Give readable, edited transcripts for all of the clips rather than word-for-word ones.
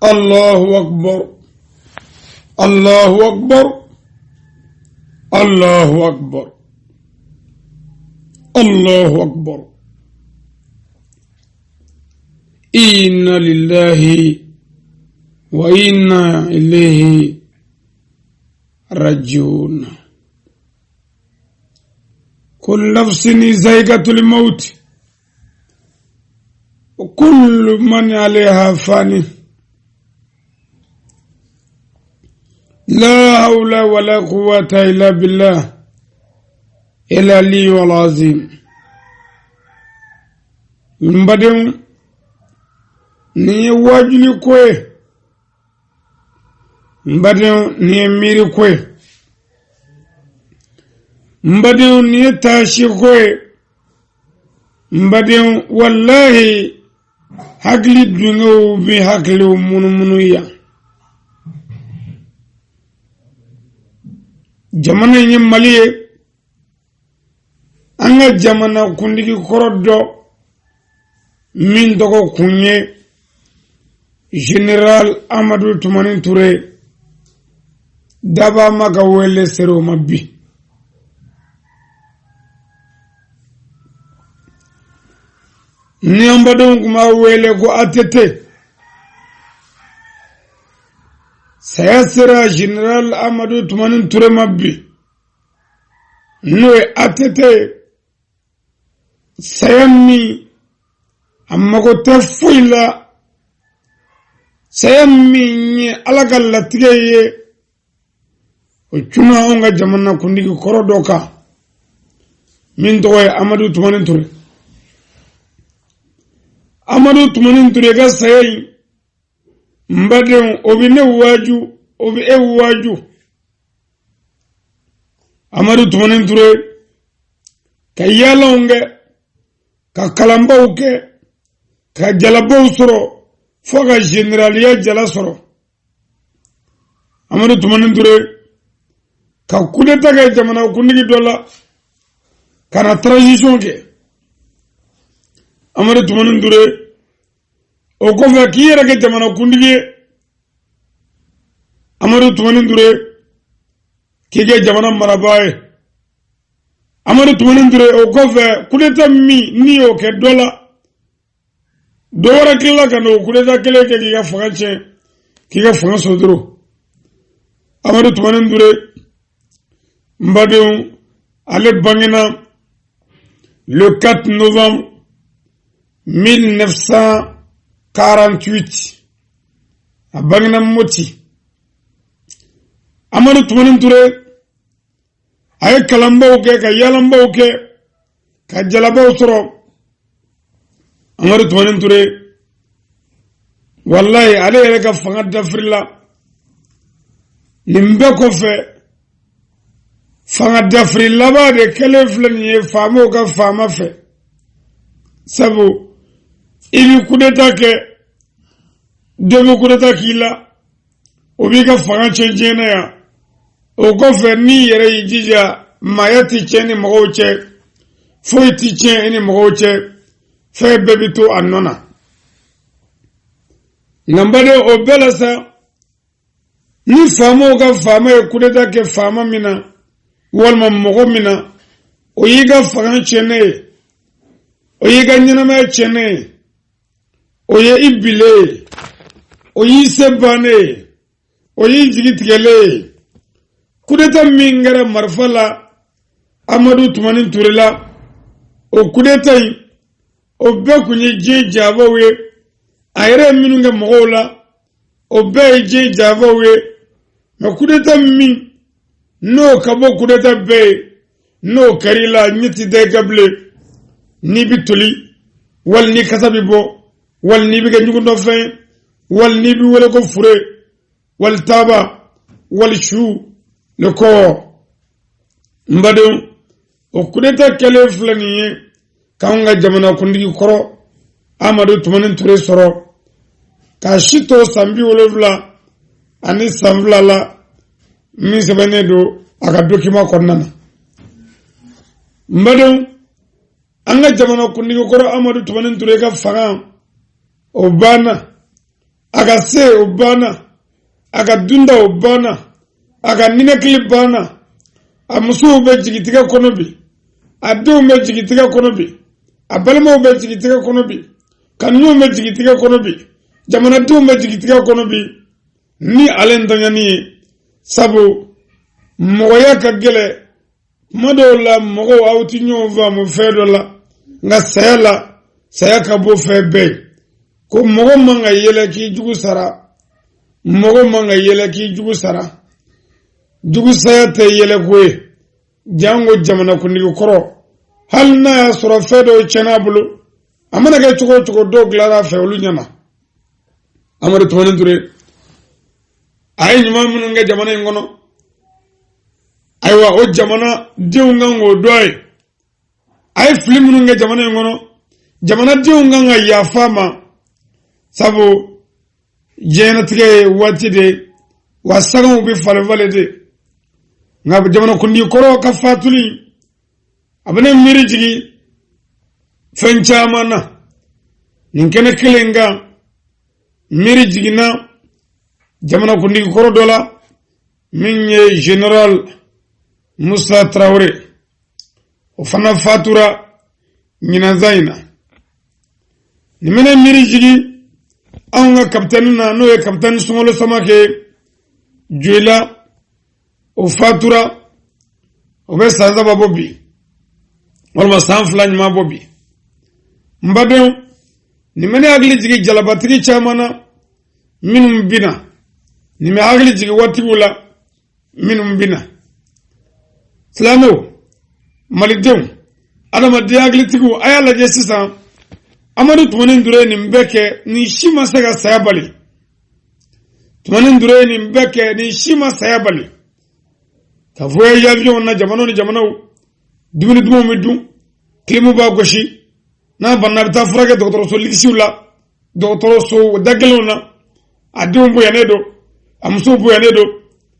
Allahu akbar, Allahu akbar, Allahu akbar, Allahu akbar. Inna lillahi wa inna ilayhi rajiun. Kullu nafsin zaiqatul maut wa kullu man alayha fani. La hawla wala quwwata illa billah il aliyyil azim. N badenw, nin ye waajuli ko ye. N badenw, nin ye miiri ko ye. N badenw, nin ye taasi ko ye. N badenw, walahi, hakili dungew bɛ hakiliw munumunu yan. Jamana in ye Mali ye. An ka jamana kuntigi kɔrɔ dɔ min tɔgɔ kun ye Général Amadu Tumani Ture, daba ma ka wele sera o ma bi. Ni an badenw tun b'a wele ko ATT. Saya sera Général Amadu Tumani Ture ma bi, n'o ye ATT ye. Saya min a mago tɛ foyi la, saya min ye Ala ka latigɛ ye, o cunna anw ka jamana kuntigi kɔrɔ dɔ kan min tɔgɔ ye Amadu Tumani Ture. Amadu Tumani Ture ka saya in, n badenw, o bɛ ne waaju, o bɛ e waaju. Amadu Tumani Ture ka yaalaw kɛ, ka kalanbaw kɛ, ka jalabaw sɔrɔ, fo ka generaliya jala sɔrɔ. Amadu Tumani Ture ka kudeta kɛ jamana kuntigi dɔ la ka na transition kɛ. Amadu Tumani Ture o kɔfɛ k'i yɛrɛ kɛ jamana kuntigi ye. Amadu Tumani Ture k'i kɛ jamana marabaa ye. Amadu Tumani Ture o kɔfɛ, kudeta min n'i y'o kɛ dɔ la, dɔ wɛrɛ tilala ka na o kudeta kelen kɛ k'i ka fanga tiɲɛ, k'i ka fanga sotoro. Amadu Tumani Ture, n badenw, ale bangena le 4 novembre 1948. A bangena Moti. Amadu Tumani Ture a ye kalanbaw kɛ, ka yaalabaw kɛ, ka jalabaw sɔrɔ. Amadu Tumani Ture, walayi, ale yɛrɛ ka fanga dafirila. Nin bɛɛ kɔfɛ, fanga dafiri laban de kɛlen filɛ nin ye faamaw ka faama fɛ, sabu i bɛ kudeta kɛ, dɔ bɛ kudeta k'i la, o b'i ka fanga tiɲɛ diɲɛ na yan. O kɔfɛ, n'i yɛrɛ y'i jija, maaya tɛ tiɲɛ ni mɔgɔw cɛ, foyi tɛ tiɲɛ i ni mɔgɔw cɛ, fɛn bɛɛ bɛ to a nɔ na. Nka n baden, o bɛɛ la sa, ni faamaw ka faama ye kudeta kɛ faama min na walima mɔgɔ min na, o y'i ka fanga tiɲɛnen ye, o y'i ka ɲɛnamaya tiɲɛnen ye, o ye i bilen ye, o y'i se bannen ye, o y'i jigi tigɛlen ye. Kudeta min kɛra marifa la Amadu Tumani Ture la, o kudeta in, o bɛɛ kun ye diɲɛ janfaw ye. A yɛrɛ ye minnu kɛ mɔgɔw la, o bɛɛ ye diɲɛ janfaw ye. Mɛ kudeta min n'o ka bon kudeta bɛɛ ye, n'o kɛr'i la, ɲɛ ti da i kan bilen. N'i bɛ toli, wali ni kasa bɛ bɔ, wali n'i bɛ kɛ ɲugutɔfɛn ye, wali n'i bɛ wele ko fure, wali taaba, wali su le kɔ. N badenw, o kudeta kɛlen filɛ nin ye k'anw ka jamanakuntigi kɔrɔ Amadu Tumani Ture sɔrɔ k'a si to san 72 la, min sɛbɛnnen don a ka document kɔnɔna na. N badenw, an ka jamanakuntigi kɔrɔ Amadu Tumani Ture ka fanga, o banna. A ka se o banna, a ka dunda o banna, a ka ninakili banna. A musow bɛ jigitigɛ kɔnɔ bi, a denw bɛ jigitigɛ kɔnɔ bi, a balimaw bɛ jigitigɛ kɔnɔ bi, kanuɲɔgɔnw bɛ jigitigɛ kɔnɔ bi, jamanadenw bɛ jigitigɛ kɔnɔ bi ni ale ntanyani ye. Sabu mɔgɔya ka gɛlɛ kuma dɔw la, mɔgɔw aw ti ɲɔgɔn faamu fɛn dɔ la, nka saya la, saya ka bɔ fɛn bɛɛ ye. Ko mɔgɔ man ka yɛlɛ k'i jugu sara, mɔgɔ man ka yɛlɛ k'i jugu sara. Jugu saya tɛ yɛlɛko ye, janko jamanakuntigi kɔrɔ. Hali n'a y'a sɔrɔ fɛn dɔw tiɲɛna a bolo, a mana kɛ cogo o cogo, dɔw dilanna a fɛ, olu ɲɛna. Amadu Tumani Ture a ye ɲuman minnu kɛ jamana in kɔnɔ, ayiwa, o jamana denw kan k'o dɔn a ye. A ye fili minnu kɛ jamana in kɔnɔ, jamanadenw kan ka yafa a ma, sabu diɲɛnatigɛ ye waati de ye wa, sangaw bɛ falen falen de. Nka jamanakuntigi kɔrɔ ka fatuli, a bɛ ne miiri jigin fɛn caman na. Nin kɛnɛ kelen kan, miiri jiginna jamanakuntigi kɔrɔ dɔ la min ye Général Musa Tarawele. O fana fatura ɲinanzan in na. Nin bɛ ne miiri jigin anw ka kapitɛni na, n'o ye kapitɛni Sunkalo Samakɛ Joyila. O fatura, o bɛ san 3 bɔ bi, walima san 2 ɲuman bɔ bi. N badenw, nin bɛ ne hakili jigin jalabatigi caman na minnu binna. Nin bɛ hakili jigin waatiw la minnu binna. Silamɛw, malidenw, adamadenya hakilitigiw, a y'a lajɛ sisan. Amadu Tumani Ture ye nin bɛɛ kɛ, nin si ma se ka saya bali. Tumani Ture ye nin bɛɛ kɛ, nin si ma saya bali. Ka voyage avion na jamanaw ni jamanaw, dumuni dumanw bɛ dun, kilimu b'a gosi, n'a banna a bɛ taa furakɛ dɔgɔtɔrɔso ligisiw la, dɔgɔtɔrɔso dagɛlɛnw na. A denw bonyanen don, a musow bonyanen don,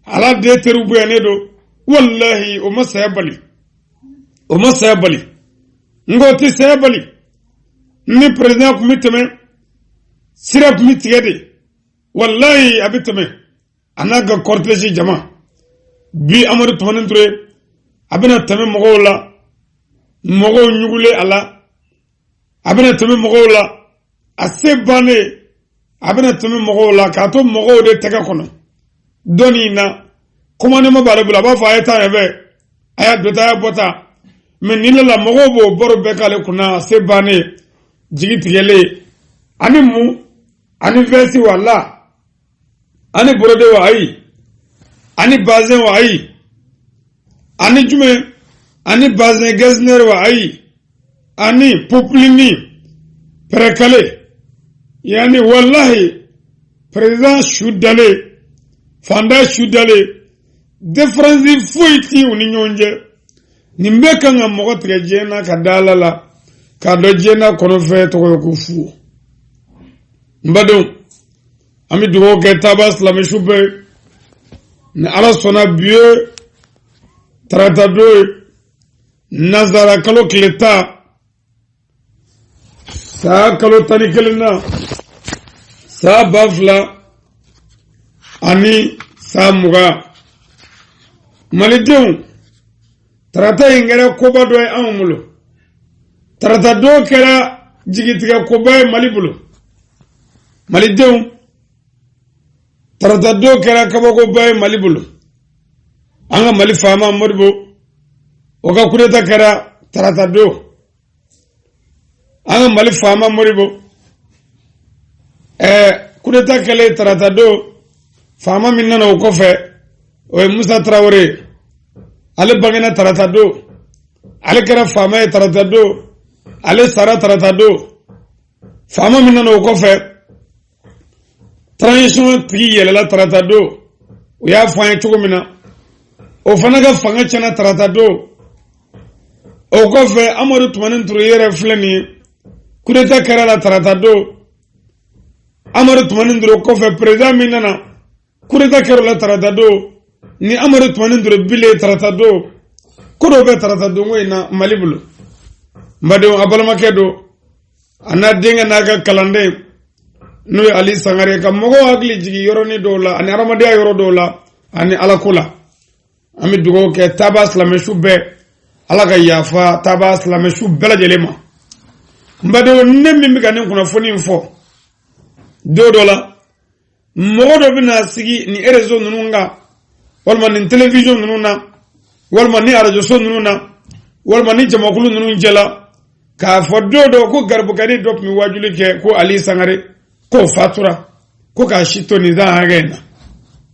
a den teriw bonyanen don. Walahi, o ma saya bali, o ma saya bali. N ko o tɛ saya bali. Ni président tun bɛ tɛmɛ, sira tun bɛ tigɛ de. Walahi, a bɛ tɛmɛ a n'a ka cortège jama. Bi, Amadu Tumani Ture a bɛna tɛmɛ mɔgɔw la, mɔgɔw ɲugulen a la. A bɛna tɛmɛ mɔgɔw la, a se bannen. A bɛna tɛmɛ mɔgɔw la k'a to mɔgɔw de tɛgɛ kɔnɔ. Dɔɔni na, commandement b'ale bolo, a b'a fɔ a ye taa yan fɛ, a y'a don ta, a y'a bɔ ta. Mɛ nin la, mɔgɔw b'o baro bɛɛ k'ale kunna. A se bannen, jigi tigɛlen, ani mun, ani veste wala, ani brodé wa, ayi, ani bazin wa, ayi, ani jumɛn, ani bazin getzner wa, ayi, ani popeline pré-calé. Yani wallahi, président su dalen, fanda su dalen, différence foyi ti u ni ɲɔgɔn cɛ. Nin bɛɛ kan ka mɔgɔ tigɛ diɲɛ na ka da Ala la, k'a dɔn diɲɛ na kɔnɔfɛn tɔgɔ ye ko fu. N badenw, an bɛ dugawu kɛ taaba silamɛsu bɛɛ ni Ala sɔnna. Bi ye tarata don ye, nazara kalo tile 10, san kalo 11 na, san 2020. Malidenw, tarata in kɛra koba dɔ ye anw bolo. Tarata don kɛra jigitigɛ koba ye Mali bolo. Malidenw, tarata don kɛra kabakoba ye Mali bolo. An ka Mali faama Modibo, o ka kudeta kɛra tarata don. An ka Mali faama Modibo, kudeta kɛlen tarata don, faama min nana o kɔfɛ, o ye Musa Tarawele. Ale bangena tarata don, ale kɛra faama ye tarata don, ale sara tarata don. Faama min nana o kɔfɛ, transition tigi yɛlɛla tarata don, u y'a fɔ an ye cogo min na, o fana ka fanga tiɲɛna tarata don. O kɔfɛ, Amadu Tumani Ture yɛrɛ filɛ nin ye, kudeta kɛra la tarata don. Amadu Tumani Ture kɔfɛ, président min nana, kudeta kɛra la tarata don. Ni Amadu Tumani Ture bilen tarata don, ko dɔw bɛ tarata don ko in na Mali bolo. N badenw, a balimakɛ don, a n'a denkɛ n'a ka kalanden. N'o ye Ali Sangare, ka mɔgɔw hakili jigin yɔrɔnin dɔw la ani hadamadenya yɔrɔ dɔw la ani alako la. An bɛ dugawu kɛ taaba silamɛsu bɛɛ, Ala ka yafa taaba silamɛsu bɛɛ lajɛlen ma. N badenw, ne min bɛ ka nin kunnafoni in fɔ, don dɔ la mɔgɔ dɔ bɛna sigi nin réseau ninnu kan, walima nin télévision ninnu na, walima ni arajoso ninnu na, walima ni jamakulu ninnu cɛla, k'a fɔ don dɔ ko garibukɛnin dɔ tun bɛ wajuli kɛ ko Ali Sangare, k'o fatura, ko k'a si to nin san hakɛ in na.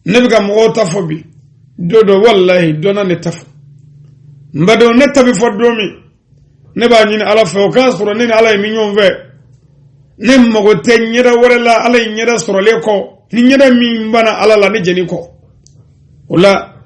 Ne bɛ ka mɔgɔw ta fɔ bi, don dɔ walahi dɔ na ne ta fɔ. N badenw, ne ta bɛ fɔ don min, ne b'a ɲini Ala fɛ o k'a sɔrɔ ne ni Ala ye min ɲɔgɔn fɛ. Ne mago tɛ ɲɛda wɛrɛ la Ala ye ɲɛda sɔrɔlen kɔ, ni ɲɛda min banna Ala la ne jɛni kɔ o la.